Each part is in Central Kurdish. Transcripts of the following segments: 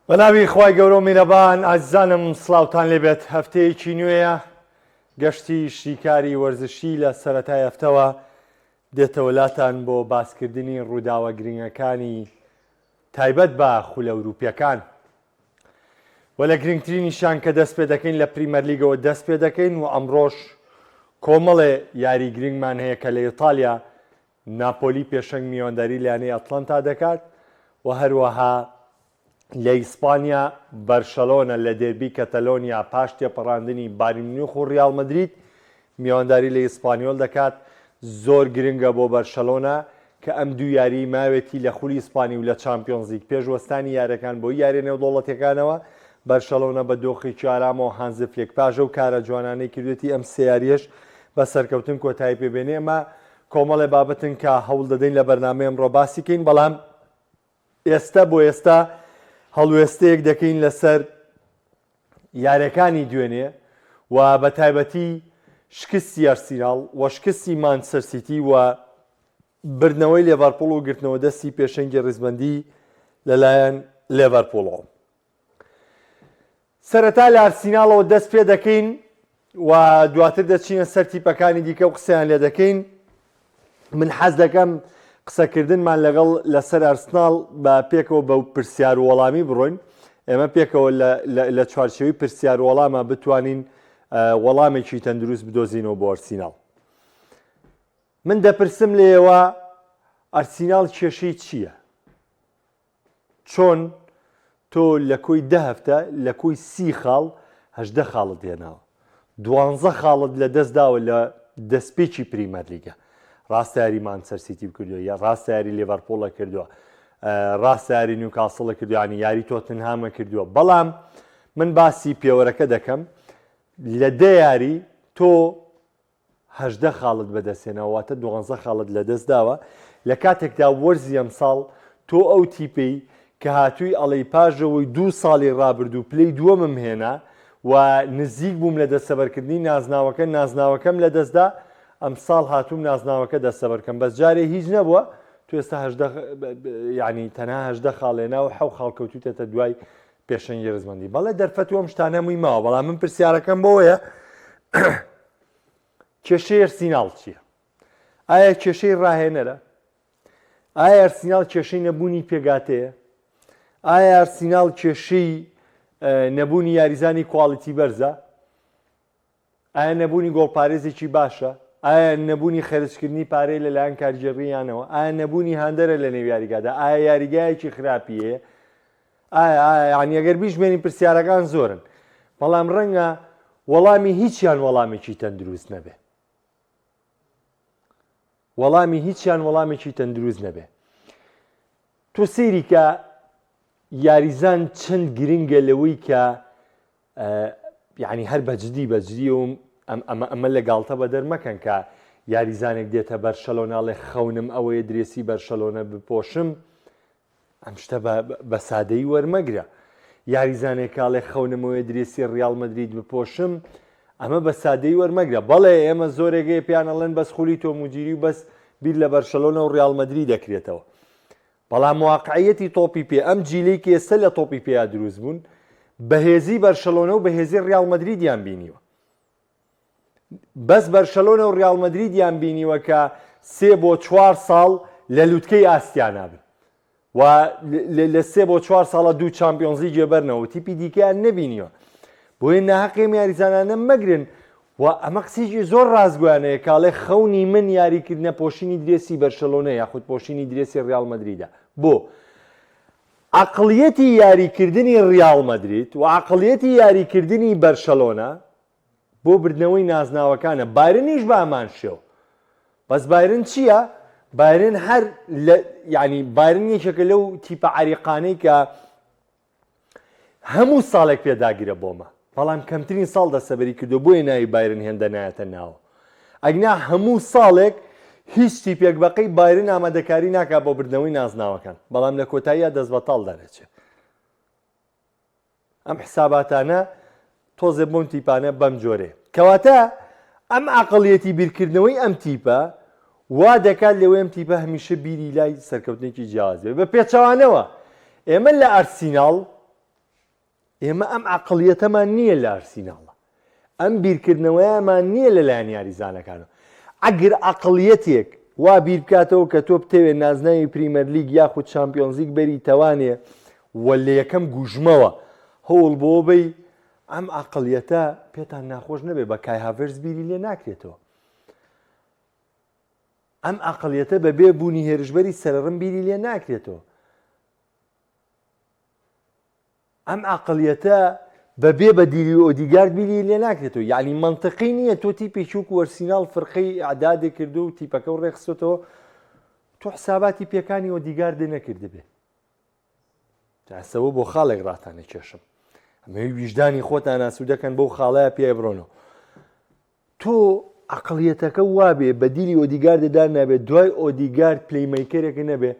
بەناوی خوای گەورە و میرەبان ئازیزانم سڵاوتان لێبێت هەفتەیەکی نوێیە گەشتی شیکاری وەرزشی لە سەرەتای هەفتەوە دێتەوە لاتان بۆ باسکردنی ڕووداوە گرنگەکانی تایبەت بە خولە ئەوروپیەکان و لە گرنگترینیشان کە دەست پێ دەکەین لە پریمەرلیگەوە دەست پێ دەکەین و ئەمڕۆش کۆمەڵێ یاری گرنگمان هەیە کە لە ئیتالیا ناپۆلی پێشەنگ میوانداری لە یانەی ئەتلەنتا دەکات و هەروەها لە ئیسپانیا بەرشەلۆنە لە دێربی کەتەلۆنیا پاش تێپەڕاندنی بایرن میونخ و ریال مەدرید میوانداری لە ئیسپانیۆل دەکات، زۆر گرنگە بۆ بەرشەلۆنە کە ئەم دوو یاریی ماوێتی لە خولی ئیسپانی و لە چامپیۆنزلیگ پێش وەستانی یاریەکان بۆ یاریە نێودەوڵەتیەکانەوە بەرشەلۆنە بە دۆخێکی ئارامەوە هانزی فلیک پاش ئەو کارە جوانانەی کردوێتی ئەم سێ یاریەش بە سەرکەوتن کۆتایی پێبێنێ ئەمە کۆمەڵێ بابەتن کە هەوڵ دەدەین لە بەرنامەی ئەمڕۆ باسی کەین بەڵام ئێستا بۆ ئێستا هەڵوێستەیەک دەکەین لەسەر یاریەکانی دوێنێ و بە تایبەتی شکستی ئەرسیناڵ و شکستی مانچستەر سیتی و بردنەوەی لێڤەرپوڵ و گرتنەوە دەستی پێشەنگی ڕیزبەندی لەلایەن لێڤەرپوڵەوە. سەرەتا لە ئارسیناڵەوە دەست پێ دەکەین و دواتر دەچینە سەر تیپەکانی دیکە و قسەیان لێ دەکەین من حەز دەکەم قسەکردنمان لەگەڵ لەسەر ئەرسناڵ بە پێکەوە بە پرسیار و وەڵامی بڕۆین ئێمە پێکەوە لە چوارچێوەی پرسیار وەڵامە بتوانین وەڵامێکی تەندروست بدۆزینەوە بۆ ئەرسیناڵ من دەپرسم لێوە ئەرسیناڵ کێشەی چییە؟ چۆن تۆ لە کۆی دە هەفتە لە کۆی سی خاڵ 18 خاڵت هێناوە دوانزە خاڵت لە دەست داوە لە دەستپێکی پریمەرلیگە ڕاستە یاری مانچستەر سیتی کردووە یا ڕاستە یاری لیڤەرپوڵە کردووە ڕاستە یاری نیوکاسڵە کردووە ینی یاری تۆتنهامە کردووە بەڵام من باسی پێوەرەکە دەکەم لە دە یاری تۆ 18 خاڵت بەدەستهێناوە واتە دوانزە خاڵت لەدەستداوە لە کاتێکدا وەرزی ئەمساڵ تۆ ئەو تیپەی کە هاتووی ئەڵێی پاش ئەوەی دوو ساڵی ڕابردوو پلەی دووەمم هێنا و نزیک بووم لە دەستەبەرکردنی نازناوەکە نازناوەکەم لەدەستدا ئەمساڵ هاتووم نازناوەکە دەستەبەرکەم بەس جارێ هیچ نەبووە تو ئێستا 18 یعنی تەنها 18 خاڵ هێنا و حەو خاڵ کەوتووتەتە دوای پێشەنگی ڕزمەندی بەڵێ دەرفەت و ئەم شتانە هەمووی ماوە بەڵام من پرسیارەکەم بۆیە کێشەی ئەرسیناڵ چییە؟ ئایا کێشەی ڕاهێنەرە؟ ئایا ئەرسیناڵ کێشەی نەبوونی پێگاتەیە؟ ئایا ئەرسیناڵ کێشەی نەبوونی یاریزانی کواڵیتی بەرزە؟ ئایا نەبوونی گۆڵپارێزێکی باشە؟ ئایا نەبوونی خەرجکردنی پارەی لەلایەن کارگێڕییانەوە؟ ئایا نەبوونی هاندەرە لە نێو یاریگادا؟ ئایا یاریگایەکی خراپی هەیە؟ ئایا ئایا یانی ئەگەر بیژمێرین پرسیارەکان زۆرن بەڵام ڕەنگە وەڵامی هیچیان وەڵامێکی تەندروست نەبێ وەڵامی هیچیان وەڵامێکی تەندروست نەبێ تۆ سەیری کە یاریزان چەند گرنگە لەوەی کە یعنی هەر بەجدی بەجدی و ئەمە ئەمە لە گاڵتە بەدەر مەکەن کە یاریزانێک دێتە بەرشەلۆناڵێ خەونم ئەوەیە درێسی بەرشەلۆنە بپۆشم ئەم شتە بە سادەیی وەرمەگرە. یاریزانێک ئەڵێ خەونمەوەیە درێسی ڕیاڵ مەدرید بپۆشم، ئەمە بە سادەیی وەرمەگرە. بەڵێ ئێمە زۆرێک هەیە پێیان ئەڵێن بەس خولی تۆم و جیری و بەس بیر لە بەرشەلۆنە و ڕیاڵ مەدرید دەکرێتەوە. بەڵام واقعیەتی تۆپی پێ ئەم جیلەی کە ئێستا لە تۆپی پێیا دروست بوون بەهێزی بەرشەلۆنە و بەهێزی ڕیاڵ مەدریدیان بینیوە. بەس بەرشەلۆنە و ریاڵ مەدریدیان بینیوە کە سێ بۆ چوار ساڵ لە لوتکەی ئاستیانا بن و لە سێ بۆ چوار ساڵە دوو چامپیۆنزلیگێ بەرنەوە تیپی دیکەیان نەبینیوە بۆیە ناهەقی ئەم یاریزانانە مەگرن و ئەمە قسەیەکی زۆر ڕاستگۆیانەیە کاڵێ خەونی من یاریکردنە پۆشینی درێسی بەرشەلۆنە یاخود پۆشینی درێسی ریاڵ مەدریدە بۆ عەقڵیەتی یاریکردنی ریاڵ مەدرید و عەقڵیەتی یاریکردنی بەرشەلۆنە بۆ بردنەوەی نازناوەکانە بایرنیش بە هەمان شێوە بەس بایرن چییە؟ بایرن هەر لە یعنی بایرن یەکێکە لەو تیپە عەریقانەی کە هەموو ساڵێک پێداگرە بۆمە بەڵام کەمترین ساڵ دەسەبەری کردو بۆیە ناوی بایرن هێندە نایەتە ناوە ئەگنا هەموو ساڵێک هیچ تیپێک بەقەی بایرن ئامادەکاری ناکات بۆ بردنەوەی نازناوەکان بەڵام لە کۆتاییە دەست بەتاڵ دەرەچێت ئەم حساباتانە تۆزێ بۆم تیپانە بەم جۆرەیە. کەواتە ئەم عەقڵیەتی بیرکردنەوەی ئەم تیپە وا دەکات لەوەی ئەم تیپە هەمیشە بیری لای سەرکەوتنێکی جیاواز بێت. بە پێچەوانەوە ئێمە لە ئەرسیناڵ. ئێمە ئەم عەقڵیەتەمان نییە لە ئەرسیناڵە ئەم بیرکردنەوەیەمان نییە لەلایەن یاریزانەکانەوە ئەگر عەقڵیەتێک وا بیر بکاتەوە کە تۆ بتەوێت نازناوی پریمەرلیگ یاخود چامپیۆنزلیگ بەری تەوانێ و لە یەکەم گوژمەوە هەوڵ بۆ بەی ئەم عەقڵیەتە پێتان ناخۆش نەبێ بە کای هاڤێرز بیری لێ ناکرێتەوە ئەم عەقڵیەتە بە بێ بوونی هێرشبەری سەرڕم بیری لێ ناکرێتەوە ئەم عەقڵیەتە بە بێ بەدیلی ئۆدیگارد بیری لێ ناکرێتەوە یعنی مەنتقی نییە تۆ تیپێکی وەکو ئەرسیناڵ فرقەی ئیعدادێ کردو و تیپەکە و ڕێکخستۆتەوە تۆ حساباتی پێکانی ئۆدیگاردێ نەکردبێ جاسەوە بۆ خاڵێک ڕاتانە کێشم ئەمەوی ویژدانی خۆتان ئاسوودەکەن بەو خاڵەیە پێ بڕۆنەوە تۆ عەقڵیەتەکە وابێ بەدیلی ئۆدیگارد دان نابێت دوای ئۆدیگارد playmaker ێک نەبێ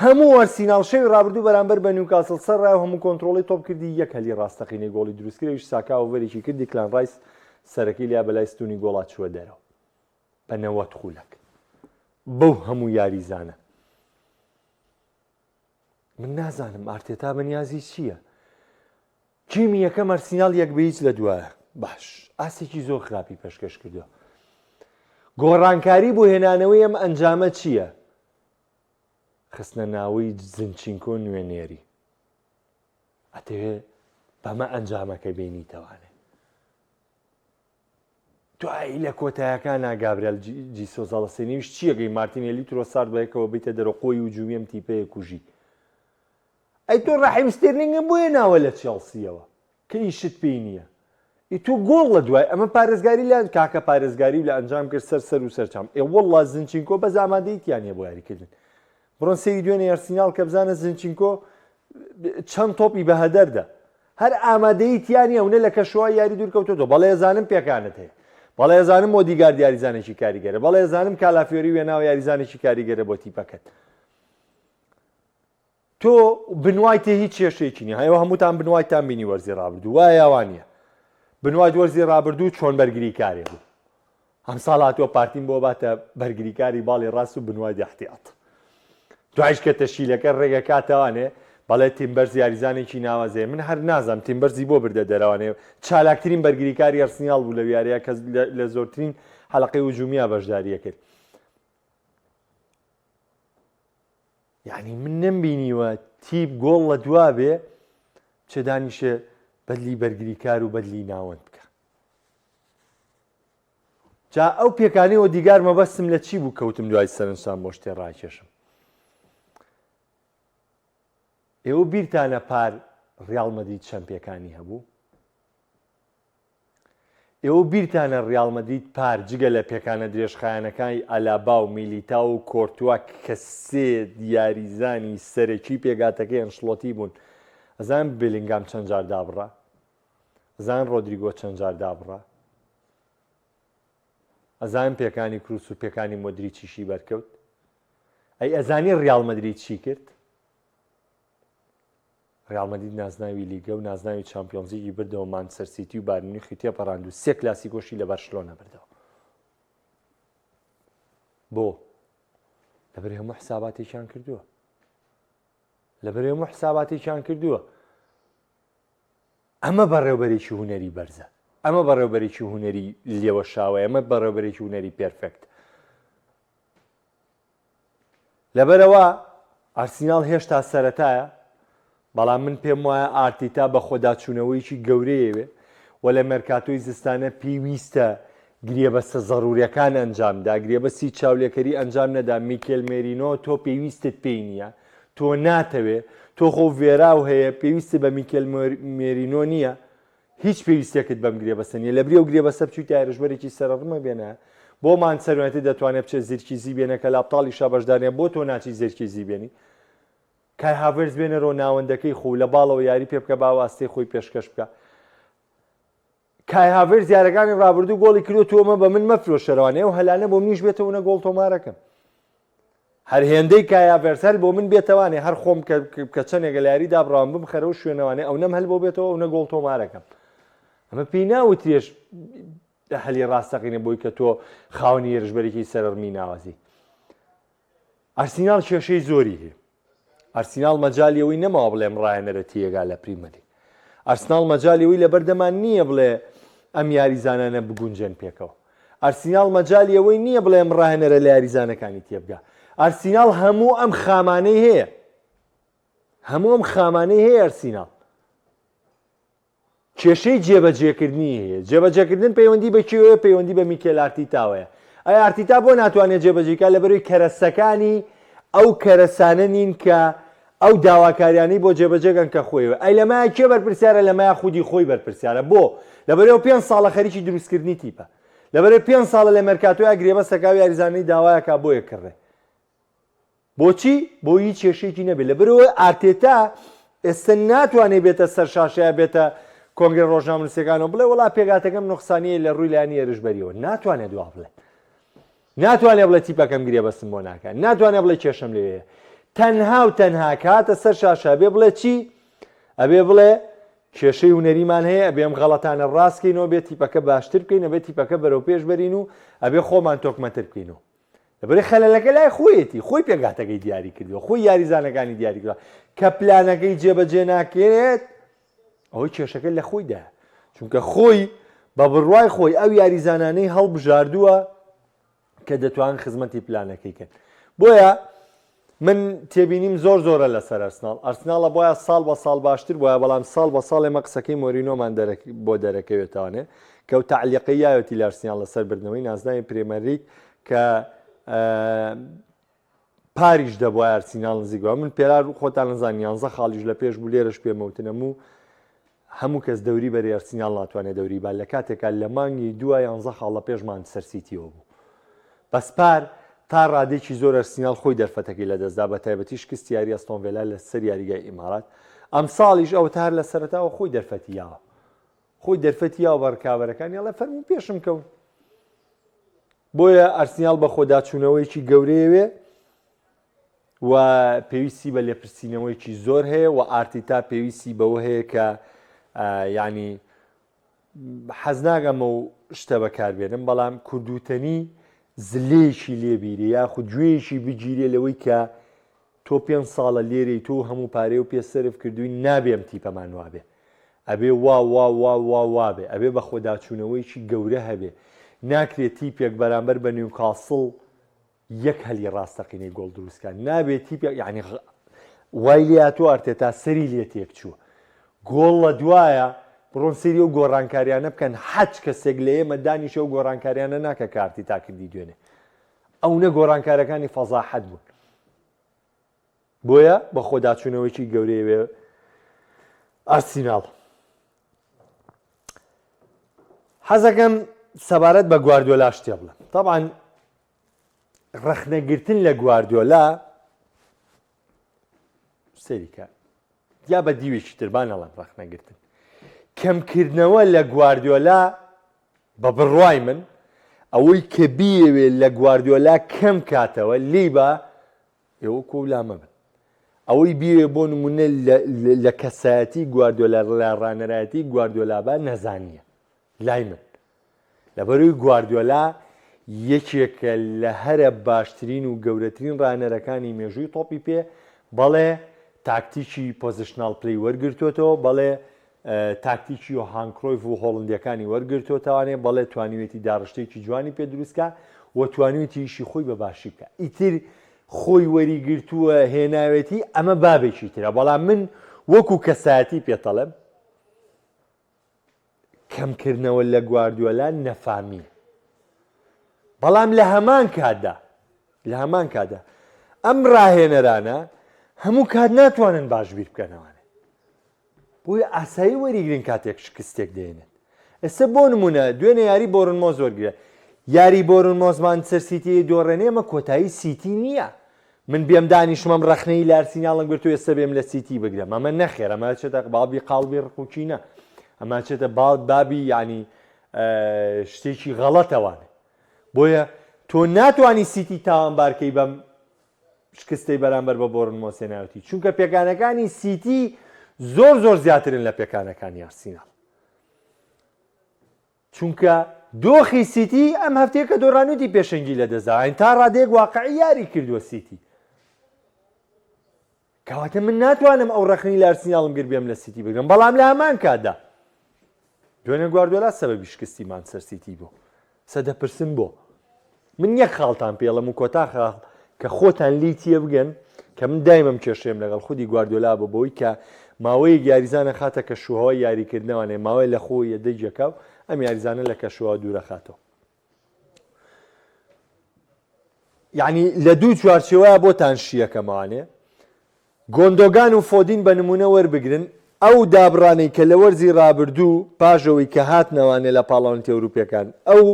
هەموو ئەرسیناڵ شەوی ڕابردوو بەرامبەر بە نیوکاسڵ سەر ڕای و هەموو کۆنترۆڵی تۆپ کردی یەک هەلی ڕاستەقینەی گۆڵی دروستکرد ئەویش ساکا over ێکی کرد دیکلان ڕایس سەرەکەی لیا بەلای ستونی گۆڵا چووە دەرەوە بە 90 خولەک بەو هەموو یاریزانە من نازانم ئارتێتا بەنیازی چییە؟ game ی یەکەم ئەرسیناڵ یەک بە هیچ لە دوایە باش ئاستێکی زۆر خراپی پێشکەش کردووە گۆڕانکاری بۆ هێنانەوەی ئەم ئەنجامە چییە؟ خستنە ناوەی زنچینکۆ نوێنێری ئەتەوێ بەمە ئەنجامەکە بینیتەوانێ دوایی لە کۆتایەکانا گابرێل جیسۆس هەڵەسێنیویش چیەکەی مارتینێلی ترۆسارد بەیەکەوە بیتە دەرەوە قۆی و جومی ئەم تیپەیە کوژی ئەی تۆ ڕەحیم ستێرلینگە بۆیە ناوە لە چێڵسیەوە کە ئیشت پێی نییە ئی تۆ گۆڵ لە دوای ئەمە پارێزگاری لە کاکە پارێزگاری و لە ئەنجام کرد سەر سەر و سەرچام ئێ والله زنچینکۆ بەس ئامادەی تیان نیە بۆ یاریکردن بڕۆن سەیری دوێنێ ئەرسیناڵ کە بزانە زنچینکۆ چەند تۆپی بە هەدەردا هەر ئامادەیی تیا نیە و نە لە کەشوهەوای یاری دوورکەوتۆتەوە. بەڵێ ئەزانم پێکانت هەیە. بەڵێ ئەزانم ئۆدیگارد یاریزانێکی کاریگەرە. بەڵێ ئەزانم کالافیۆری وێناوە یاریزانێکی کاریگەرە بۆ تیپەکەت. تۆ بنوایت هیچ کێشەیەکی نیە. ئێوە هەمووتان بنوایتان بینی وەرزی ڕابردوو. وایە یا وا نییە؟ بنوایت وەرزی ڕابردوو چۆن بەرگریکارێ بوو. ئەمساڵ هاتووە پارتیم بۆ باتە بەرگریکاری باڵی ڕاست و بنوای احتیاط دوایش کە تەشکیلەکە ڕێگەکاتەوانێ بەڵێ تیمبەرز یاریزانێکی ناوازەیە من هەر نازانم تیمبەرزی بۆ بردە دەرەوانێ چالاکترین بەرگریکاری ئەرسنیاڵ بوو لەو یاریە کە لە زۆرترین حەلقەی هجومیە بەشداریە کرد یعنی من نەمبینیوە تیپ گۆڵ لە دوا بێ چێ دانیشێ بەدلی بەرگریکار و بەدلی ناوەند بکە جا ئەو پێکانەی ئۆدیگار مەبەستم لە چی بوو کەوتم دوای سەرنجتان بۆ شتێ ڕاکێشم ئێوە بیرتانە پار ڕیاڵ مەدرید چەند پێکانی هەبوو ئێوە بیرتانە ڕیاڵ مەدرید پار جگە لە پێکانە درێژخایەنەکانی ئەلابا و میلیتا و کۆرتوا کە سێ یاریزانی سەرەکی پێگاتەکەی ئەنشلۆتی بوون ئەزان بلینگام چەند جار دابڕا ئەزان ڕۆدریگۆ چەند جار دابڕا ئەزان پێکانی کروس و پێکانی مۆدریچیشی بەرکەوت ئەی ئەزانی ڕیاڵ مەدرید چی کرد ڕیاڵ مەدرید نازناوی لیگە و نازناوی چامپیۆنزیگی بردەوە مانچستەر سیتی و بایرن میونخی تێپەڕاند و سێ کلاسیکۆشی لە بەرشلۆنە بردەوە بۆ لەبەر هەموو حساباتێکیان کردووە لەبەر هەموو حساباتێکیان کردووە ئەمە بەڕێوبەرێکی هونەری بەرزە ئەمە بەڕێوبەرێکی هونەری لێوەشاوەیە ئەمە بەڕێوبەرێکی هونەری perfect لەبەرەوە ئارسیناڵ هێشتا سەرەتایە بەڵام من پێم وایە ئارتیتا بە خۆداچوونەوەیکی گەورەیەوێ و لە مێرکاتۆی زستانە پێویستە گرێبەستە زەڕوریەکان ئەنجامدا گرێبەستی چاولێکەری ئەنجام نەدا میکێل مێرینۆ تۆ پێویستت پێی نییە تۆ ناتەوێ تۆ خۆ ڤێراو هەیە پێویستت بە میکێل مێرینۆ نییە هیچ پێویستێکت بەم گرێبەستە نییە لەبری ئەو گرێبەستە بچوویتە هێرشبەرێکی سەرەڕمە بێنە بۆ مانچستەر یونایتد دەتوانێت بچێت زیرکیزی بێنە کە لاپتاڵیشا بەشدارە بۆ تۆ ناچی زیرکیزی بێنی کای هاڤێرز بێنەرەوە ناوەندەکەی خۆ لە باڵەوە یاری پێ بکە با واستەی خۆی پێشکەش بکە کای هاڤێرز یارەکانی ڕابردوو گۆڵی کردو تۆ ئەمە بە من مەفرۆشەرەوانێ ئەو هەلانە بۆ منیش بێتەوە نە گۆڵ تۆمارەکەم هەر هێندەی کای هاڤێرز هەل بۆ من بێتەوانێ هەر خۆم کە چەندێکە لە یاری دابڕاوم بمخەرە و شوێنەوانێ ئەو نەم هەل بۆ بێتەوە ئەو نە گۆڵ تۆمارەکەم ئەمە پێی ناوترێش هەلی ڕاستەقینە بۆی کە تۆ خاوەنی هێرشبەرێکی سەرڕمی ناوازی ئەرسیناڵ کێشەی زۆری هەیە ئەرسیناڵ مەجالی ئەوەی نەماوە بڵێم ڕایەنەرە تێگا لە پریمەرلیگ. ئەرسناڵ مەجالی ئەوەی لەبەردەمان نییە بڵێ ئەم یاریزانانە بگونجێن پێکەوە. ئەرسیناڵ مەجالی ئەوەی نییە بڵێ ئەم ڕاهێنەرە لە یاریزانەکانی تێبگا. ئەرسیناڵ هەموو ئەم خامانەی هەیە. هەموو ئەم خامانەی هەیە ئەرسیناڵ. کێشەی جێبەجێکردنی هەیە. جێبەجێکردن پەیوەندی بە کێوەیە؟ پەیوەندی بە میکێل ئارتیتاوەیە. ئەی ئارتیتا بۆ ناتوانێت جێبەجێی کات؟ لەبەرئەوەی کەرەسەکانی ئەو کەرەسانە نین کە ئەو داواکاریانەی بۆ جێبەجێکەن کە خۆی ئەی لەمایە کێ بەرپرسیارە؟ لەمایە خودی خۆی بەرپرسیارە. بۆ؟ لەبەرئەوە پێنج ساڵە خەریکی دروستکردنی تیپە. لەبەرئەوەی پێنج ساڵە لە مێرکاتۆیا گرێبەست ئەکا و یاریزانانی داوایەکا بۆیە کڕێ. بۆچی؟ بۆ هیچ کێشەیەکی نەبێت لەبەرئەوەی ئارتێتا ئێستا ناتوانێت بێتە سەر شاشەیە بێتە کۆنگرە ڕۆژنامەنووسەکانەوە بڵێ وڵا پێگاتەکەم نوقسانیە لە ڕووی لایەنی هێرشبەریەوە ناتوانێت وا بڵێ ناتوانێت بڵێ تیپەکەم گرێبەستم بۆ ناکات ناتوانێت بڵێ کێشەم لێ تەنها و تەنها کاتە سەر شاشە بێ بڵێ چی ئەبێ بڵێ کێشەی هونەریمان هەیە ئەبێ ئەم غەڵەتانە ڕاستکەینەوە بێ تیپەکە باشتر بکەین ئەبێ تیپەکە بەرەو پێش بەرین و ئەبێ خۆمان تۆکمەتر بکەینەوە لەبەرئەوەی خەلەلەکە لای خۆیەتی، خۆی پێکهاتەکەی دیاری کردووە، خۆی یاریزانەکانی دیاری کردووە، کە پلانەکەی جێبەجێ ناکرێت ئەوەی کێشەکە لە خۆیدایە، چونکە خۆی بە بڕوای خۆی ئەو یاریزانانەی هەڵبژاردووە کە دەتوان خزمەتی پلانەکەی کەن. بۆیە من تێبینیم زۆر زۆرە لەسەر ئەرسناڵ ئەرسناڵە بۆیە ساڵ بە ساڵ باشتر بۆیە بەڵام ساڵ بە ساڵ ئێمە قسەکەی مۆرینۆمان بۆ دەرەکەوێتوانێ کە و تەعلیقەی یاوێتی لە ئەرسناڵ لەسەر بردنەوەی نازناوی پرێمەرلیگ کە پاریش دەبووە ئەرسیناڵ نزیک بووە من پێرار خۆتان نزان یانزە خاڵیش لە پێش بوو لێرەش پێمەوتنەم و هەموو کەس دەوری بەری ئەرسیناڵ ناتوانێت دەوری با لە کاتێکا لە مانگی دووە یانزە خاڵ لە پێش مانچستەر سیتیەوە بوو بەس پار تا ڕادێکی زۆر ئەرسیناڵ خۆی دەرفەتەکەی لەدەستدا بە تایبەتی شکستی یاری ئەستۆن ڤێلا لە سەر یاریگای ئیمارات ئەمساڵیش ئەوە تا هەر لە سەرەتاوە خۆی دەرفەتی یاوە خۆی دەرفەتی یاوە بە ڕکابەرەکانی ئەڵێ فەرموو پێشم کەون بۆیە ئەرسیناڵ بە خۆداچوونەوەیەکی گەورەیەوێ و پێویستی بە لێپرسینەوەیەکی زۆر هەیە و ئارتیتا پێویستی بەوە هەیە کە ینی حەز ناگەمە و شتە بەکاربێنم بەڵام کوردوتەنی زلەیەکی لێبیرێ یاخود گوێیەکی بگیرێ لەوەی کە تۆ پێ ساڵە لێرەی تۆ هەموو پارەی و پێ سەرف کردووی نابێ ئەم تیپەمان وابێ ئەبێ وا وا وا وا وابێ ئەبێ بە خۆداچوونەوەیکی گەورە هەبێ ناکرێت تیپێک بەرامبەر بە نیوکاسڵ یەک هەلی ڕاستەقینەی گۆڵ دروست کات نابێت تیپێک یعنی وای لێ هاتووە ئارتێتا سەری لێ تێک چووە گۆڵ لە دوایە بڕۆن سەیری ئەو گۆڕانکاریانە بکەن حەج کەسێک لە ئێمە دانیشە و گۆڕانکاریانە ناکە کە ئارتیتا کردی دوێنێ ئەو نە گۆڕانکارەکانی فەزاحەت بوون بۆیە بە خۆداچوونەوەیکی گەورەیەوێ ئارسیناڵ حەزەکەم سەبارەت بە گواردیۆلا شتێ بڵێم تەبعەن ڕەخنەگرتن لە گواردیۆلا سەیریکە یا بە دیوێکی تر با نەڵێم ڕەخنەگرتن کەمکردنەوە لە گواردیۆلا بە بڕوای من ئەوەی کە بیەوێ لە گواردیۆلا کەم کاتەوە لی بە ئێوە کۆ لامە بن ئەوەی بیەوێ بۆ نمونە لە کەسایەتی گواردیۆلا لە ڕانەرایەتی گواردیۆلا بە نەزانیە لای من لەبەرئەوەی گواردیۆلا یەکێکە لە هەرە باشترین و گەورەترین راهێنەرەکانی مێژووی تۆپی پێ، بەڵێ تاکتیکی positional play وەرگرتووەتەوە، بەڵێ تاکتیکی یۆهان کرۆیف و هۆڵندیەکانی وەرگرتووەتەوانێ، بەڵێ توانیوێتی داڕشتەیەکی جوانی پێ دروستکا و توانیوێتی ئیشی خۆی بە باشی بکا. ئیتر خۆی وەریگرتووە هێناوێتی ئەمە بابێکی ترە، بەڵام من وەکو کەسایەتی پێتەڵێم کەمکردنەوە لە گواردیۆلا نەفامییە. بەڵام لە هەمان کاتدا لە هەمان کاتدا ئەم ڕاهێنەرانە هەموو کات ناتوانن باش بیر بکەنەوانێ بۆیە ئاسایی وەریگرن کاتێک شکستێک دێنن ئێستا بۆ نمونە دوێنێ یاری بۆرنمۆز وەرگرە یاری بۆرنمۆز مانچستەر سیتی دۆڕێنێ ئەمە کۆتایی سیتی نییە من بێم دانیشم ئەم ڕەخنەی لە ئەرسیناڵم گرت و ئێستا بێم لە سیتی بگرم ئەمە نەخێر ئەمە چێتە بابی قاڵبی ڕق و کینە ئەمە چێتە بابی یعنی شتێکی غەڵەتەوانێ بۆیە تۆ ناتوانی سیتی تاوانبارکەی بەم شکستەی بەرامبەر بە بۆرنمۆس هێناوتی چونکە پێکانەکانی سیتی زۆر زۆر زیاترن لە پێکانەکانی ئارسیناڵ چونکە دۆخی سیتی ئەم هەفتەیە کە دۆڕانویتی پێشەنگی لەدەستدا ئاین تا ڕادەیەک واقعی یاری کردووە سیتی. کەواتە من ناتوانم ئەو ڕەخنەی لە ئەرسیناڵم گر بێم لە سیتی بگرم بەڵام لە هەمان کاتدا دوێنێ گواردیۆلا سەبەبی شکستی مانچستەر سیتی بوو سە دەپرسم بۆ من یەک خاڵتان پێڵم و کۆتا خاڵ کە خۆتان لی تیە بگەن کە من دایمەم کێشەیەم لەگەڵ خودی گواردیۆلا بۆ بەوەی کە ماوەیەک یاریزانە خاتە کەشوهەوای یاریکردنەوانێ ماوەی لە خۆی یەدەگێکا و ئەم یاریزانە لە کەشوهەوا دوورەخاتەوە یعنی لە دوو چوارچێوە بۆتان شیەکەمانێ گۆندۆگان و فۆدین بە نمونە وەربگرن ئەو دابڕانەی کە لە وەرزی ڕابردوو پاژەوەی کە هاتنەوانێ لە پاڵاوانێتی ئەوروپیەکان ئەو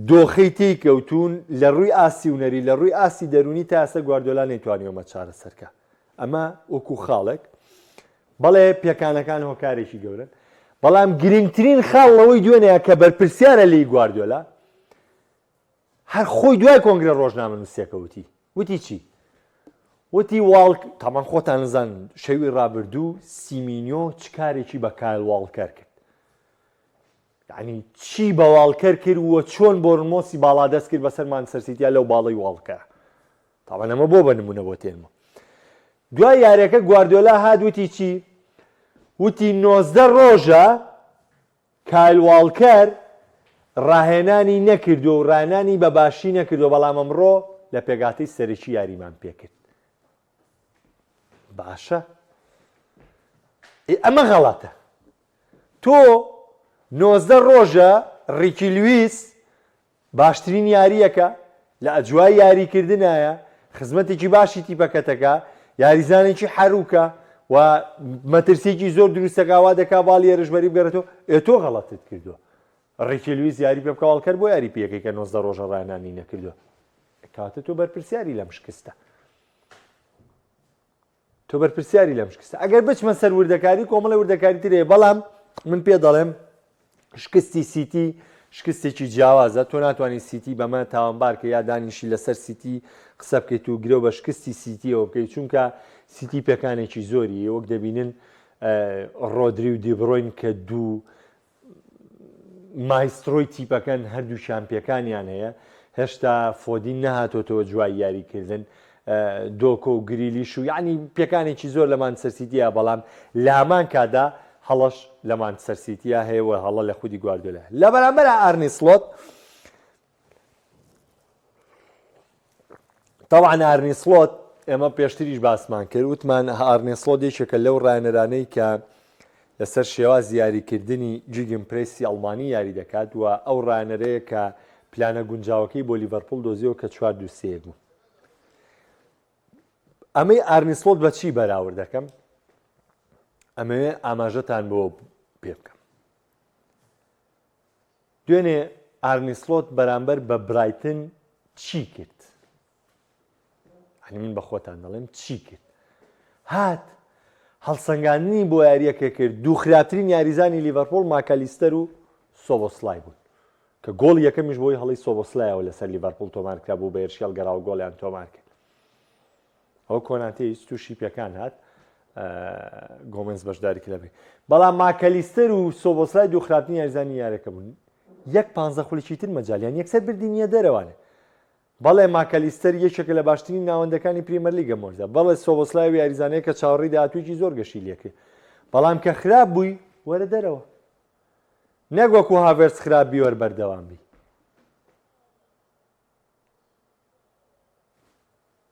دۆخەی تێی کەوتوون لە ڕووی ئاستی هونەری لە ڕووی ئاستی دەروونی تا ئێستا گواردیۆلا نەیتوانیوە ئەمە چارەسەر کە ئەمە وەکو خاڵێک بەڵێ پێکانەکان هۆکارێکی گەورەن بەڵام گرنگترین خاڵ لەوەی دوێنێ کە بەرپرسیارە لێی گواردیۆلا هەر خۆی دوای کۆنگرە ڕۆژنامەنووسیەکە وتی وتی چی؟ وتی واڵک تامان خۆتان نزان شەوی ڕابردوو سیمینیۆ چ کارێکی بە کایل واڵکەر کرد یعنی چی بە واڵکەر کرد و چۆن بۆرنمۆسی باڵادەست کرد بەسەر مانچستەر سیتیا لەو باڵی واڵکەر تاوان ئەمە بۆ بە نمونە بۆ تێنمە دوای یاریەکە گواردیۆلا هات وتی چی وتی 19 ڕۆژە کایل واڵکەر ڕاهێنانی نەکردووە و ڕانانی بە باشی نەکردووە بەڵام ئەمڕۆ لە پێگاتەی سەرەکی یاریمان پێکرد باشە ئەمە غەڵەتە تۆ 19 ڕۆژە ڕیکی لویس باشترین یارییەکە لە ئەجوای یاریکردنایە، خزمەتێکی باشی تیپەکەتەکە، یاریزانێکی حەروکە و مەترسیەکی زۆر دروستەکە وا دەکا باڵی هێرشبەری بگەڕێتەوە، ئێ تۆ غەڵەتت کردووە. ڕیکی لویس یاری پێ بکە واڵکەر بۆ یاری پێیەکەی کە 19 ڕۆژە ڕاهێنانی نەکردووە. کەواتە تۆ بەرپرسیاری لەم شکستە. تۆ بەرپرسیاری لەم شکستە ئەگەر بچمە سەر وردەکاری کۆمەڵی وردەکاری ترێ بەڵام من پێ دەڵێم شکستی سیتی شکستێکی جیاوازە تۆ ناتوانانی سیتی بەمە تاوانبار کە یا دانیشی لەسەر سیتی قسە بکەیت و گرەو بە شکستی سیتیەوە بکەیت چونکە سیتی پێکانێکی زۆری وەک دەبینن ڕۆدری و دیبرۆین کە دوو مایسترۆی تیپەکەن هەردووکیان پێکانیان هەیە هێشتا فۆدین نەهاتۆتەوە جوای یاریکردن دۆکۆ و گریلیش و یعنی پێکانێکی زۆر لە مانچستەر سیتیە بەڵام لامان کادا هەڵەش لە مانچستەر سیتیە هەیە و هەڵە لە خودی گواردیۆلا لە بەرامبەر ئارنی سلۆت تەبعەن ئارنی سڵۆت ئێمە پێشتریش باسمان کرد وتمان ئارنی سڵۆت یەکێکە لەو ڕاهێنەرانەی کە لەسەر شێوازی یاریکردنی gegenpress ی ئەڵمانی یاری دەکات و ئەو ڕاهێنەرەیە کە پلانە گونجاوەکەی بۆ لیڤەرپوڵ دۆزیەوە کە 4 2 3 بوو ئەمەی ئارنی سڵۆت بە چی بەراورد دەکەم ئەمەوێ ئاماژەتان بۆ پێ بکەم دوێنێ ئارنی سڵۆت بەرامبەر بە برایتن چی کرد؟ یانی من بە خۆتان دەڵێم چی کرد؟ هات هەڵسەنگاندنی بۆ یاریەکە کرد دوو خراپترین یاریزانی لیڤەرپۆڵ ماکالیستەر و سۆبۆسلای بوون کە گۆڵ یەکەمیش بۆی هەڵی سۆبۆسلایەوە لەسەر لیڤەرپۆڵ تۆمار کرا بوو بە هێرشی هەڵگەڕاوە گۆڵیان تۆمار کرد ئەوە کۆناتێ هیچ تووشی پێکان هات گۆمێنز بەشداری کرد بەڵام ماکەلیستەر و سۆبۆسلای دوو خراپترین یاریزانی یارەکە بوون یەک پ خولێکی تر مەجالیان یەکسەر بردینیە دەرەوانێ بەڵێ ماکەلیستەر یەکێکە لە باشترین ناوەندەکانی پریمەرلیگە مۆرزە بەڵێ سۆبۆسلای و یاریزانەیە کە چاوەڕێی داهاتوویەکی زۆر گەشی لێکرێ بەڵام کە خراپ بووی وەرە دەرەوە نەک وەکو هاڤێرتس خراپ بی وەر بەردەوام بی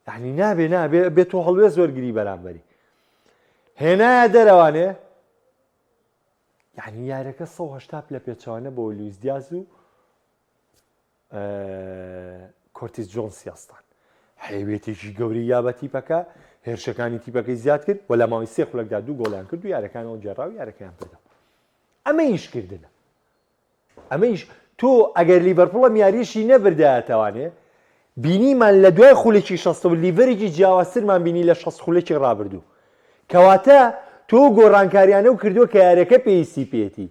یعنی نابێ نابێ بێت تۆ هەڵوێست وەرگری بەرامبەری هێنایە دەرەوانێ یعنی یارەکە 180 پلە پێچوانە بۆ لویس دیاز و کۆرتیس جۆنس یاستان حەیوێتێکی گەوری یا بە تیپەکە هێرشەکانی تیپەکەی زیاد کرد و لە ماوەی سێ خولەکدا دوو گۆڵیان کرد و یارەکانەوە گێڕا و یارەکەیان بردەوە ئەمە ئیشکردنە ئەمەیش تۆ ئەگەر لیڤەرپوڵ ئەم یاریەشی نەبردایەتەوانێ بینیمان لە دوای خولێکی شەستەوە لیڤەرێکی جیاوازترمان بینی لە شەست خولێکی ڕابردوو کەواتە تۆ گۆڕانکاریانە و کردووە کە یاریەکە پێویستی پێێتی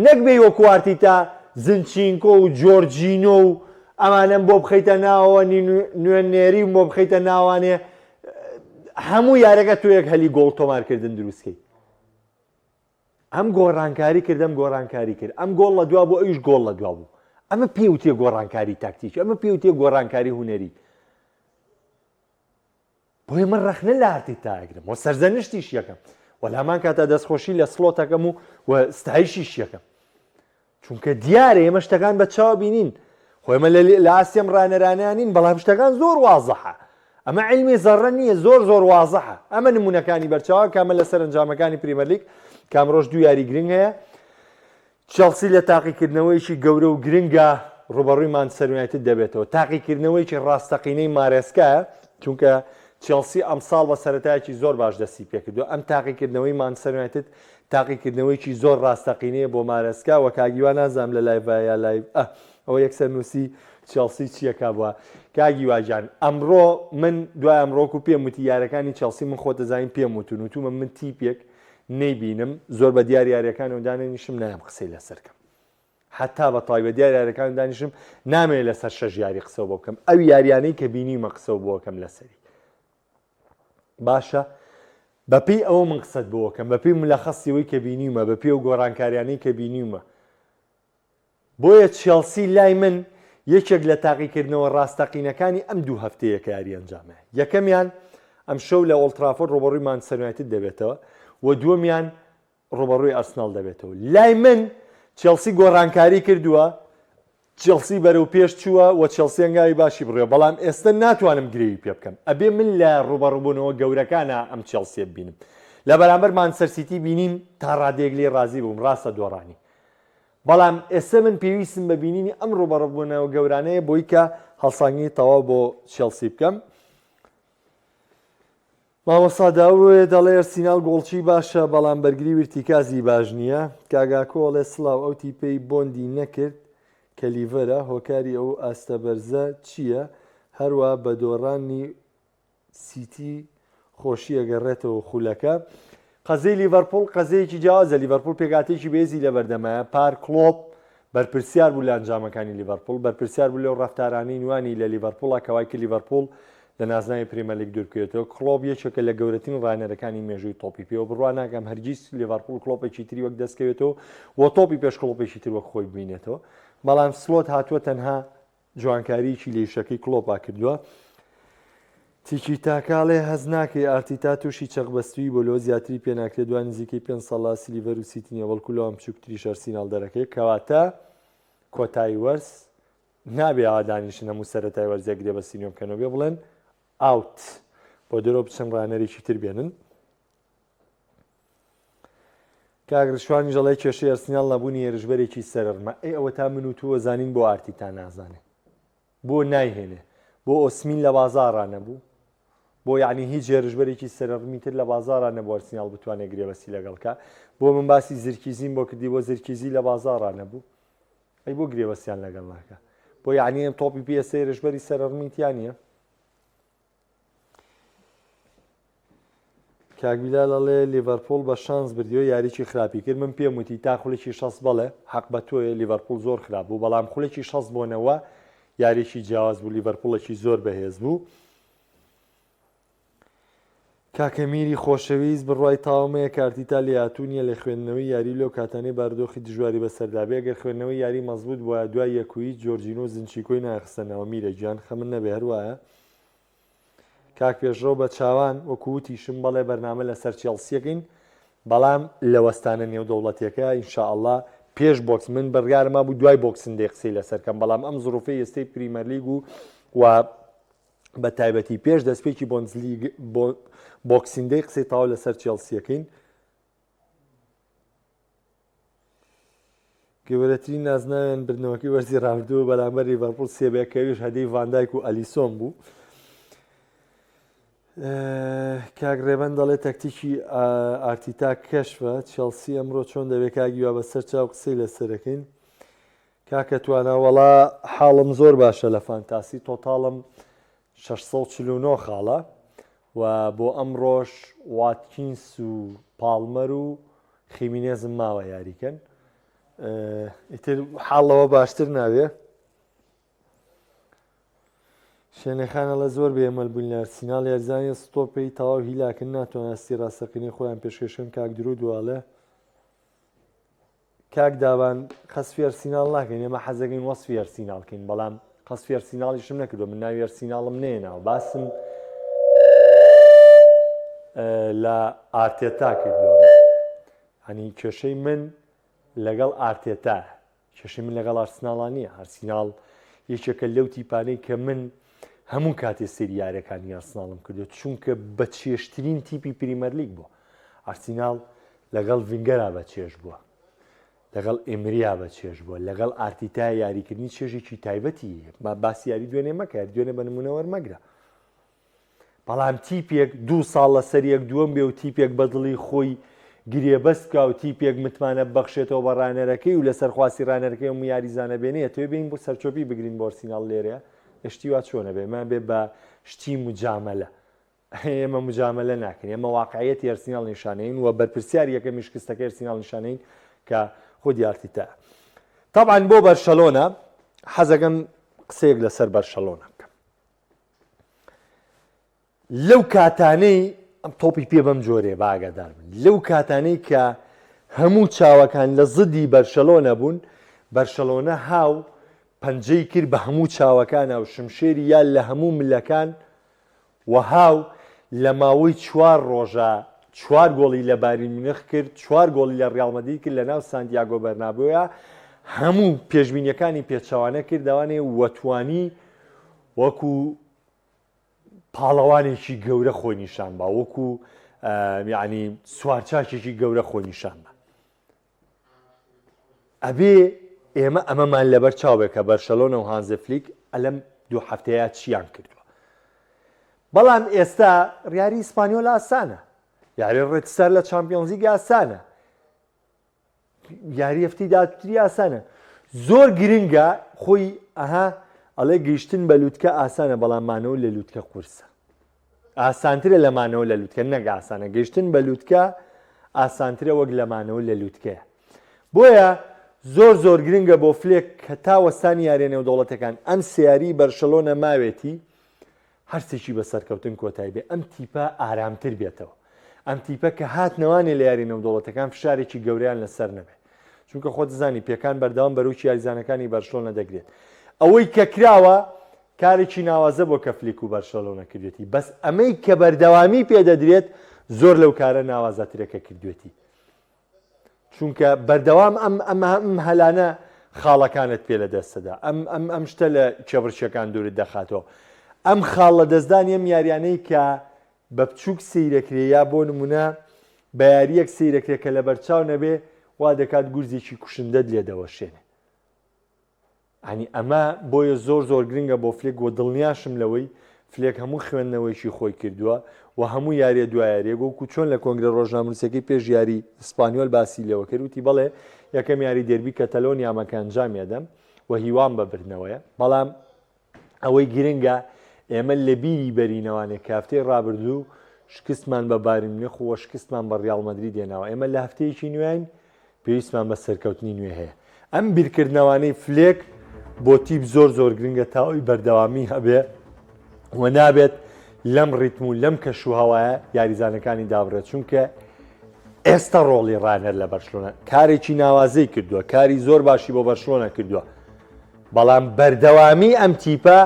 نەک بێی وەکو ئارتیتا زنچینکۆ و جۆرجینۆ و ئەمانەم بۆ بخەیتە ناوەوە نوێنێری و بۆ بخەیتە ناوانێ هەموو یارەکە تۆ یەک هەلی گۆڵ تۆمارکردن دروستکەیت ئەم گۆڕانکاری کرد ئەم گۆڕانکاری کرد ئەم گۆڵ لە دوا بوو ئەویش گۆڵ لە دوا بوو ئەمە پێوتێ گۆڕانکاری تاکتیکی ئەمە پێوتێ گۆڕانکاری هونەری. بۆیە من ڕەخنە لە ئارتیتا ئەگرم و سەرزەنشتیش یەکەم و لە هەمان کاتا دەستخۆشی لە سڵۆتەکەم و و ستایشیش یەکەم چونکە دیارە ئێمە شتەکان بە چاو بینین خۆ ئێمە لە ئاستی ئەم ڕانەرانە نین بەڵام شتەکان زۆر وازحە ئەمە علمی زەڕە نییە زۆر زۆر وازحە ئەمە نمونەکانی بەرچاوە کامە لە سەرنجامەکانی پریمەرلیگ کام ڕۆژ دوو یاری گرنگ هەیە چێڵسی لە تاقیکردنەوەیەکی گەورە و گرنگە ڕوبەڕووی مانچستەر یونایتد دەبێتەوە تاقیکردنەوەیەکی ڕاستەقینەی مارێسکایە چونکە چێڵسی ئەمساڵ بە سەرەتایەکی زۆر باش دەستی پێکردو ئەم تاقیکردنەوەی مانچستەر یونایتد تاقیکردنەوەیەکی زۆر ڕاستەقینەیە بۆ مارێسکا وە کاک هیوا نازانم لە live یا live ئە ئەوە یەکسەر نووسی چێڵسی چیەکا بووە کاک هیوا گیان ئەمڕۆ من دوای ئەمڕۆک و پێم وتی یارەکانی چێڵسی من خۆت دەزانین پێم وتون وتومە من تیپێک نەیبینم زۆر بە دیار یاریەکانەوە دانەنیشم نایەم قسەی لەسەر کەم حتا بە تایبەت دیار یاریەکان دانیشم نامەوێت لەسەر شەش یاری قسە بۆ بکەم ئەو یاریانەی کە بینیمە قسە بۆکەم لەسەری باشە بەپێی ئەوە من قسەت بۆ کەم بەپێی ملەخەسی ئەوەی کە بینیومە بەپێی ئەو گۆڕانکاریانەی کە بینیومە بۆیە چێڵسی لای من یەکێک لە تاقیکردنەوە ڕاستەقینەکانی ئەم دوو هەفتەیە کە یاری ئەنجامە یەکەمیان ئەم شەو لە ئۆڵترافۆرد ڕوبەڕووی مانچستەر یونایتد دەبێتەوە و دووەمیان ڕوبەڕووی ئەرسناڵ دەبێتەوە لای من چێڵسی گۆڕانکاری کردووە چێڵسی بەرەو پێش چووە و چێڵسی هەنگاوی باشی بڕیوە، بەڵام ئێستە ناتوانم گرەوی پێ بکەم، ئەبێ من لە ڕووبەڕووبوونەوە گەورەکانا ئەم چێڵسییە ببینم. لە بەرامبەر مانچستەر سیتی بینیم تا ڕادەیەک لێی ڕازی بووم، ڕاستە دۆڕانی، بەڵام ئێستە من پێویستم بە بینینی ئەم ڕووبەڕووبوونەوە گەورانەیە بۆی کە هەڵسانگی تەواو بۆ چێڵسی بکەم. مامۆستا داوێ دەڵێ ئەرسیناڵ گۆڵچی باشە بەڵام بەرگری و ئیرتیکازی باش نییە. کاک ئاکۆ ئەڵێ سڵاو ئەو تیپەی بۆندی نەکرد کە لیڤەرە هۆکاری ئەو ئاستە بەرزە چییە؟ هەروا بە دۆڕانی سیتی خۆشی ئەگەڕێتەوە خولەکە. قەزیەی لیڤەرپوڵ قەزیەیەکی جیاوازە لیڤەرپوڵ پێکهاتەیەکی بەهێزی لەبەردەمایە پار کڵۆپ بەرپرسیار بوو لە ئەنجامەکانی لیڤەرپوڵ، بەرپرسیار بوو لەو ڕەفتارانەی نوانی لە لیڤەرپوڵا کە وای کرد لیڤەرپوڵ لە نازناوی پرێمەرلیگ دووربکەوێتەوە. کڵۆپ یەکێکە لە گەورەترین ڕاهێنەرەکانی مێژووی تۆپی پێ و بڕوا ناکەم هەرگیز لیڤەرپوڵ کڵۆپێکی تری وەک دەستکەوێتەوە و تۆپی پێش کڵۆپێکی تر وەک خۆی ببینێتەوە. بەڵام سلۆت هاتووە تەنها جوانکاریی لە ئیشەکەی کڵۆپا کردووە. تیکی تاکا ئەڵێ هەست ناکەی ئارتیتا تووشی چەقبەستوویی بۆ لەوە زیاتری پێ ناکرێت دوای نزیکەی پێنج ساڵ لە ئاستی لیڤەر و سیتی نییە بەڵکو لەوان بچووکتریش ئەرسیناڵ دەرەکەی کەواتە کۆتایی وەرز نابێ ئاوا دانیشن هەموو سەرەتای وەرزێک گرێبەستی نوێ بکەنەوە بێ بڵێن out بۆ درۆ بچن ڕانەرێکی تر بێنن کاک ڕشوانیش ئەڵێ کێشەی ئەرسیناڵ نەبوونی هێرشبەرێکی سەرڕمە ئەی ئەوە تا من و تۆ زانین بۆ ئارتیتا نازانێ بۆ نایهێنێ بۆ ئۆسمین لە بازاڕا نەبوو بۆ یعنی هیچ هێرشبەرێکی سەرڕمی تر لە بازاڕا نەبوو ئەرسیناڵ بتوانێت گرێبەستی لەگەڵکە بۆ من باسی زرکیزیم بۆ کردی بۆ زرکیزی لە بازاڕا نەبوو ئەی بۆ گرێبەستیان لەگەڵ ناکە بۆ یعنی ئەم تۆپی پێ ئێستا هێرشبەری سەرڕمی تیا نییە کاک بیلال ئەڵێ لیڤەرپوڵ بە شانس بردیەوە یاریی خراپی کرد من پێم وتی تا خولێکی 60 بەڵێ حەق بە تۆیە لیڤەرپوڵ زۆر خراپ بوو بەڵام خولێکی 60 بۆنەوە یاریی جیاواز بوو لیڤەرپوڵێکی زۆر بەهێز بوو کاکە میری خۆشەویست بڕوای تاومەیە کارتیتا لێهاتوو نییە لە خوێندنەوەی یاری لەو کاتانەی بارودۆخی دژواری بەسەردا بێ گەر خوێندنەوەی یاری مەزبوط بوایە دوای یەکویچ جۆرجینۆ زنچیکۆی ناخستە ناوە میرە گیان خەمت نەبێ هەروایە کاک پێشڕەو بە چاوان وەکو وتیشم بەڵێ بەرنامە لەسەر چێڵسیەکەین بەڵام لە وەستانە نێودەوڵەتیەکە ان شاء اللە پێش بۆکس من بڕیارم مابوو دوای Boxing Day قسەی لەسەر کەم بەڵام ئەم زروفەی ئێستەی پریمەرلیگ و و بە تایبەتی پێش دەستپێکی بۆندزلیگ Boxing Day قسەی تەواو لەسەر چێڵسیەکەین گەورەترین نازناویان بردنەوەکەی وەرزی رابردوو بەرامبەر لیڤەرپوڵ سێ بە یەک کە ئەویش هەدەی ڤاندایک و ئەلیسۆن بوو. کاک ڕێبەن دەڵێ تەکتیکی ئارتیتا کەشفە چێڵسی ئەمڕۆ چۆن دەبێت کاک هیوا بەسەر چاو قسەی لەسەرەکەین کاکە توانا وەڵا حاڵم زۆر باشە لە fantasy total م 649 خاڵە و بۆ ئەمڕۆش واتکینس و پاڵمەر و خیمینێزم ماوە یاریکەن ئیتر حاڵەوە باشتر ناوێ شێنەخانەڵە زۆر بێمەل بووین لە ئەرسیناڵ یارزانانی ستۆپەی تەواو هیلاکن ناتوان ئاستی ڕاستەقینەی خۆیان پێشکەشکەن کاک درو دواڵێ کاک دابان قەسفی ئەرسیناڵ ناکەین ئێمە حەزەکەین وەسفی ئەرسیناڵ کەین بەڵام قەسفی ئەرسیناڵیشم نەکردو من ناوی ئەرسیناڵم نێناوە باسم. لە ئارتێتا کردووە هەنی کێشەی من لەگەڵ ئارتێتا کێشەی من لەگەڵ ئارسناڵا نییە ئارسیناڵ یەکێکە لەو تیپانەی کە من هەموو کاتێ سەیری یاریەکانی ئارسناڵم کردو چونکە بە چێشترین تیپی پریمەرلیگ بووە ئارسیناڵ لەگەڵ ڤینگەرا بە چێژ بووە لەگەڵ ئێمریا بە چێژ بووە لەگەڵ ئارتیتا یاریکردنی چێژێکی تایبەتی باسی یاری دوێنێ مەکە دوێنێ بە نمونە وەرمەگرە بەڵام تیپێک دوو ساڵ لەسەر یەک دووەم بێ و تیپێک بە دڵی خۆی گرێبەست بکا و تیپێک متمانە ببەخشێتەوە بە ڕانەرەکەی و لەسەر خواستی ڕانەرەکەی ئەم یاریزانە بێنێ ئەتەوێ بێین بۆ سەرچۆپی بگرین بۆ ئەرسیناڵ لێرەیە شتی وا چۆنە بێ ئێمە بێ بە شتی مجامەلە ئێمە مجامەلە ناکەین ئێمە واقعیەتی ئەرسیناڵ نیشانەین و بەرپرسیار یەکەمی شکستەکەی ئەرسیناڵ نیشانەین کە خودی ئارتیتا طبعا بۆ بەرشەلۆنە حەزەکەم قسەیەک لەسەر بەرشەلۆنە بکەم لەو کاتانەی ئەم تۆپی پێ بەم جۆرێ با ئاگادار بن لەو کاتانەی کە هەموو چاوەکان لە زدی بەرشەلۆنە بوون بەرشەلۆنە هاو پەنجەی کرد بە هەموو چاوەکانە و شمشێری یا لە هەموو ملەکان و هاو لە ماوەی چوار ڕۆژە چوار گۆڵی لە بایرن میونخ کرد چوار گۆڵی لە ڕیاڵ مەدرید کرد لە ناو سانتیاگۆ بەرنابۆیە هەموو پێشبینیەکانی پێچەوانە کردەوانێ و توانی وەکو پاڵەوانێکی گەورە خۆی نیشان با وەکو یعنی سوارچاکێکی گەورە خۆی نیشان بە ئەبێ ئێمە ئەمەمان لەبەر چاوێک کە بەرشەلۆنە و هانزە فلیک ئەلەم دوو هەفتەیە چیان کردووە بەڵام ئێستا ریاری ئیسپانیۆل ئاسانە یاری ڕێدستار لە چامپیۆنزیگ ئاسانە یاری هەفتەی داهاتووتری ئاسانە زۆر گرنگە خۆی ئەها ئەڵێ گەیشتن بە لوتکە ئاسانە بەڵام مانەوە لە لوتکە قورسە ئاسانترە لە مانەوە لە لوتکە نەک ئاسانە گەیشتن بە لوتکە ئاسانترە وەک لە مانەوە لە لوتکەیە بۆیە زۆر زۆر گرنگە بۆ فلێک کە تا وەستانی یاریە نێودەوڵەتەکان ئەم سیاری بەرشەلۆنە ماوێتی هەرسێکی بە سەرکەوتن کۆتای بێ ئەم تیپە ئارامتر بێتەوە ئەم تیپە کە هاتنەوانێ لە یاری نێودەوڵەتەکان فشارێکی گەورەیان لەسەر نەبێ چونکە خۆت دەزانی پێکان بەردەوام بەرۆکی یاریزانەکانی بەرشلۆنە دەگرێت ئەوەی کە کراوە کارێکی ناوازە بۆ کە فلیک و بەرشەلۆنە کردێتی بەس ئەمەی کە بەردەوامی پێدەدرێت زۆر لەو کارە ناوازەترە کە کردوێتی چونکە بەردەوام ئەم ئەم ئەم هەلانە خاڵەکانت پێ لە دەستەدا ئەم ئەم ئەم شتە لە کێبڕکێکان دوورت دەخاتەوە ئەم خاڵ لە دەستدانی ئەم یاریانەی کە بە بچووک سەیرەکرێ یا بۆ نمونە بە یاریەک سەیرەکرێ کە لەبەرچاو نەبێ وا دەکات گورزێکی کوشندەت لێ دەوەشێنێ ینی ئەمە بۆیە زۆر زۆر گرنگە بۆ فلێک و دڵنیاشم لەوەی فلێک هەموو خوێندنەوەیکی خۆی کردووە و هەموو یاریە دو یاریەک وەکو چۆن لە کۆنگرە ڕۆژنامەنووسەکەی پێش یاری ئیسپانیۆل باسی لێوە کرد وتی بەڵێ یەکەم یاری دێربی کەتەلۆنیامە کە ئەنجامیەدەم و هیوام بە بردنەوەیە بەڵام ئەوەی گرنگە ئێمە لە بیری بەرینەوانێ کە هەفتەی ڕابردوو شکستمان بە بایرن میونخ و شکستمان بە ڕیاڵ مەدرید هێناوە ئێمە لە هەفتەیەکی نوێین پێویستمان بە سەرکەوتنی نوێ هەیە ئەم بیرکردنەوانەی فلێک بۆ تیپ زۆر زۆر گرنگە تا ئەوی بەردەوامی هەبێ و نابێت لەم ڕیتم و لەم کەش و هەوایە یاریزانەکانی دابڕێت چونکە ئێستا ڕۆڵی ڕانەر لە بەرشلۆنە کارێکی ناوازەی کردووە کاری زۆر باشی بۆ بەرشلۆنە کردووە بەڵام بەردەوامی ئەم تیپە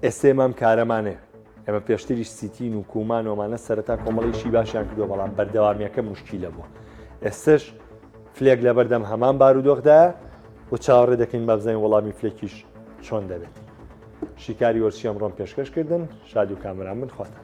ئێستا ئێمە ئەم کارەمانەیە ئێمە پێشتریش سیتین و کومان ومانە سەرەتا کۆمەڵیشی باشیان کردووە بەڵام بەردەوامیەکە مشکیلە بووە ئێستش فلێک لەبەردەم هەمان بارودۆخدایە و چاوەڕێ دەکەین با بزانین وەڵامی فلێکیش چۆن دەبێت شیکاری وەرزشی ئەمڕۆم پێشکەش کردن شاد و کامەران بن خواتان.